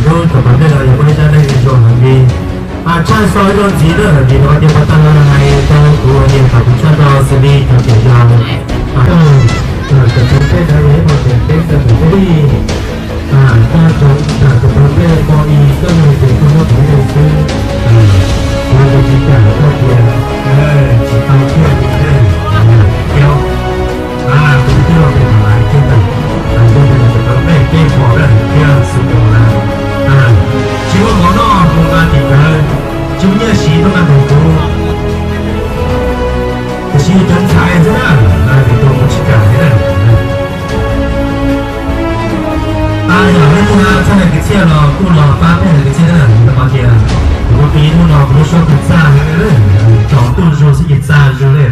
Thaum kawg los yog muaj ib zaj neej zoo heev li. Tshaj xov zoo ntxiv na, vim no tias puas tag no hais rau kuv hais tias thov kuv tshaj rau xws li cov tiam yau, cov tsoom pej ntawd yog ib qho tias peb txawm mus thiaj li, koj tsoom ntawm cov tsoom pej pom ib koj yog tias koj muab kuv ntseeg xwb, kuv yuav tsis kam koj tias tsis tau thiaj li thiab. Kuv twb los mus tham laiv thiab ntawm, ntawm cov tsoom pej peb pom lawm thiab xwb los, tsis muaj mov noj mus nqa tim ntawd, tsis muaj nyiaj siv tuaj nqa nws kuv, tiam sis cov ntxhais xwb na, vim tus kuv tsis kam thiab na. Yog leej twg txhaj hais kwv txhiaj los kuj los pab peb hais kwv txhiaj na, vim rau qhov tias kuv tus tij hnub no kuv lub suab kuj txaj heev li, tsaus ntuj zus xwb ces txaj zus li.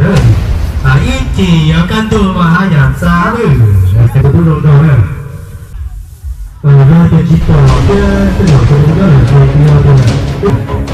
Ib chim yuav kaj ntug mas haj yam txaj lawm, kuv tub zoo nraug na. Yog tias tsis pom thiab tej zaum kuv tus nyob lawm ces kuv yog tias